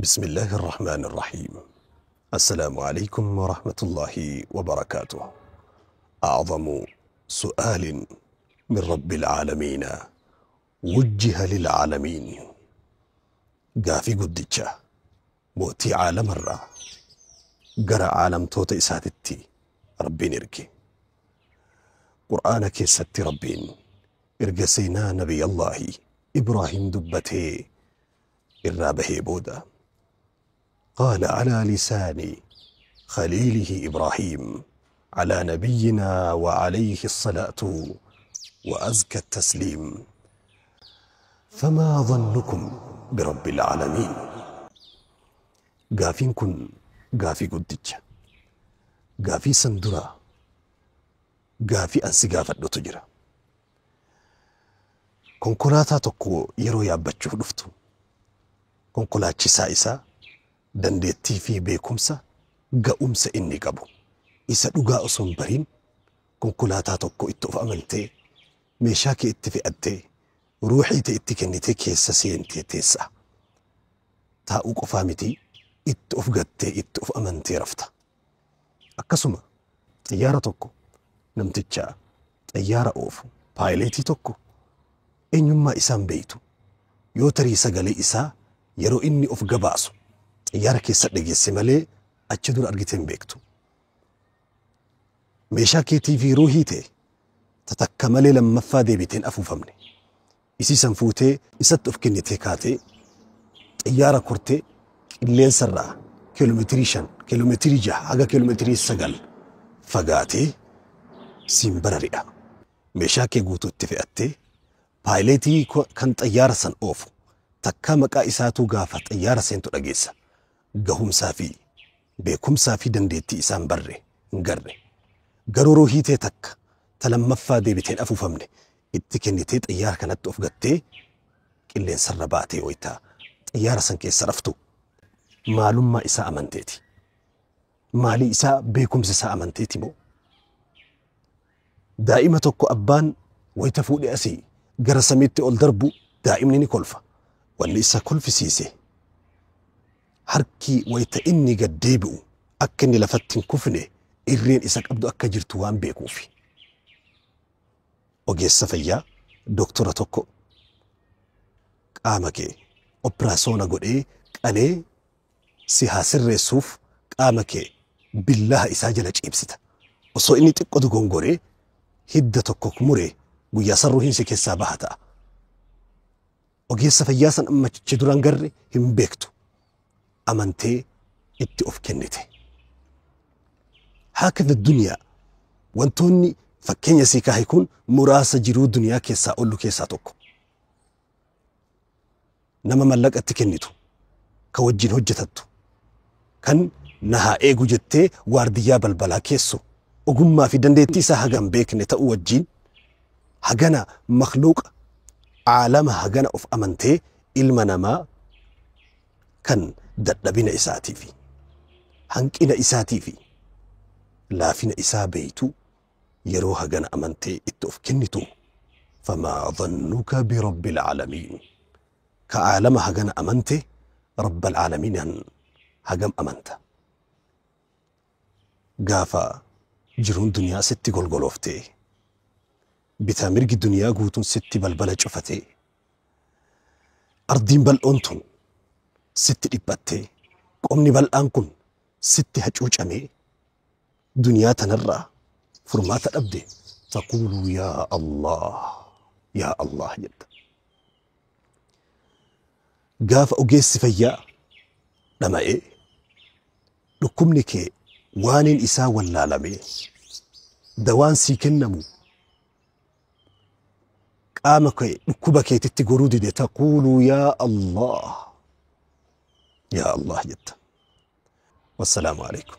بسم الله الرحمن الرحيم. السلام عليكم ورحمة الله وبركاته. أعظم سؤال من رب العالمين وجه للعالمين. Gaafii guddicha mootii caalamarraa gara caalamtoota isaatitti Rabbiin erge. Qur'aana keessatti Rabbiin erga seenaa Nabiyallaahi Ibraahim dubbatee irraa bahee booda قال على لسان خليله إبراهيم على نبينا وعليه الصلاة وأزكى التسليم: فما ظنكم برب العالمين؟ Gaafiin kun gaafii guddicha. Gaafii san dura gaafii an si gaafadhutu jira. Konkolaataa tokko yeroo yaabbachuuf dhuftu konkolaachisaa isaa dandeettii fi beekumsa ga'umsa inni qabu isa dhugaa osoo hin bariin konkolaataa tokko itti of amantee, meeshaa kee itti fe'attee, ruuxii ta'e itti kennitee keessa seentee teessa. Taa'uu qofaa miti, itti of gattee itti of amantee rafta. Akkasuma xiyyaara tokko, namticha xiyyaara oofu, paayileetii tokko eenyummaa isaan beeytu, yoo tarii sagalee isaa yeroo inni of gabaasu xiyyaara keessa dhageesse malee achi dura argitee hin beektu. Meeshaa keetii fi ruuhii ta'e tatakka malee lammaffaa deebiteen afuufamne. Isii san fuutee isatti of kennitee kaatee xiyyaara kortee qilleensarraa kiiloomeetirii 5, kiiloomeetirii 6 haga kiiloomeetirii 9 fagaatee siin barari'a. Meeshaa kee guutuu itti fe'attee paayileetii kan xayyaara san oofu takkaa maqaa isaatuu gaafa xayyaara seentu dhageessa. Gahumsaa fi beekumsaa fi dandeettii isaan barre hin garre. Garuu ruuhii ta'e takka ta lammaffaa deebiteen afuufamne itti kennitee xayyaara kanatti of gattee qilleensarra baatee wayitaa xayyaara san keessa raftu maalummaa isaa amanteeti. Maalii isaa beekumsa isaa amanteeti moo? Daa'ima tokko abbaan wayita fuudhee asii gara samiitti ol darbu daa'imni ni kolfa. Wanni isa kolfisiise harki wayita inni gad deebi'u akka inni lafatti hin kufne irreen isa qabdu akka jirtu waan beekuufi. Ogeessa fayyaa doktora tokko qaama kee opiraasoona godhee qalee si haa sirreessuuf qaama kee billaha isaa jala ciibsita. Osoo inni xiqqoo dogongoree hidda tokko muree guyyaa san ruuhiin si keessaa baha ta'a. Ogeessa fayyaa san ammachichi duraan garre hin beektu. Amantee itti of kennite. هكذا الدنيا. Wantoonni fakkeenya sii kaahe kun muraasa jiruu duniyaa keessaa ollu keessaa tokko. Nama mallaqa itti kennitu, ka wajjin hojjetattu, kan na haa eegu jettee waardiyyaa balbalaa keessu ogummaa fi dandeettii isaa hagam beekne ta'uu wajjin hagana makhluuqa caalama hagana of amantee ilma namaa kan dadhabina isaatii fi hanqina isaatii fi laafina isaa beeytu yeroo hagana amantee itti of kennitu، فما ظنك برب العالمين؟ Ka caalama hagana amante رب العالمين hagam amanta? Gaafa jiruun duniyaa sitti golgolooftee, bitaa mirgi duniyaa guutuun sitti balbala cufatee, ardiin bal'oon tun sitti dhiphattee, qomni bal'aan kun sitti hacuucamee, duniyaa tanarraa furmaata dhabde، تقول يا الله يا الله jetta. Gaafa ogeessi fayyaa dhama'ee dhukkubni kee waaniin isaa wallaalamee dawaan sii kennamu qaama kee dhukkuba keetitti goruu dide، تقول يا الله يا الله jetta. والسلام عليكم.